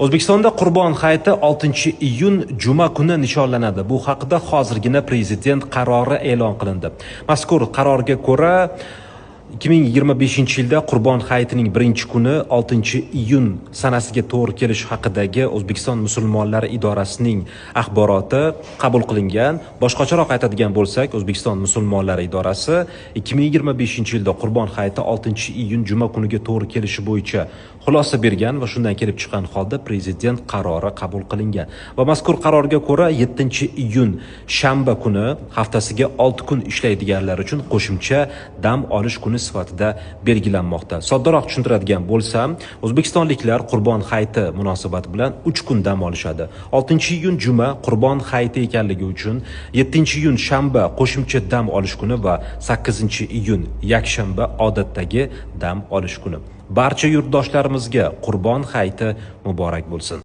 O'zbekistonda Qurbon hayiti 6 iyun juma kuni nishonlanadi. Bu haqida hozirgina prezident qarori e'lon qilindi. Mazkur qarorga ko'ra, 2025-yilda Qurbon hayitining birinchi kuni 6 iyun sanasiga to'g'ri kelishi haqidagi O'zbekiston musulmonlari idorasining axboroti qabul qilingan. Boshqacharoq aytadigan bo'lsak, O'zbekiston musulmonlari idorasi 2025-yilda Qurbon hayiti 6 iyun juma kuniga to'g'ri kelishi bo'yicha xulosa bergan va shundan kelib chiqqan holda prezident qarori qabul qilingan. Va mazkur qarorga ko'ra 7 iyun shanba kuni haftasiga 6 kun ishlaydiganlar uchun qo'shimcha dam olish kuni sifatida belgilanmoqda. Soddaroq tushuntiradigan bo'lsam, o'zbekistonliklar Qurbon hayiti munosabati bilan 3 kun dam olishadi. 6 iyun juma Qurbon hayiti ekanligi uchun 7 iyun shanba qo'shimcha dam olish kuni va 8 iyun yakshanba odatdagi dam olish kuni. Barcha yurtdoshlarimizga Qurbon hayiti muborak bo'lsin.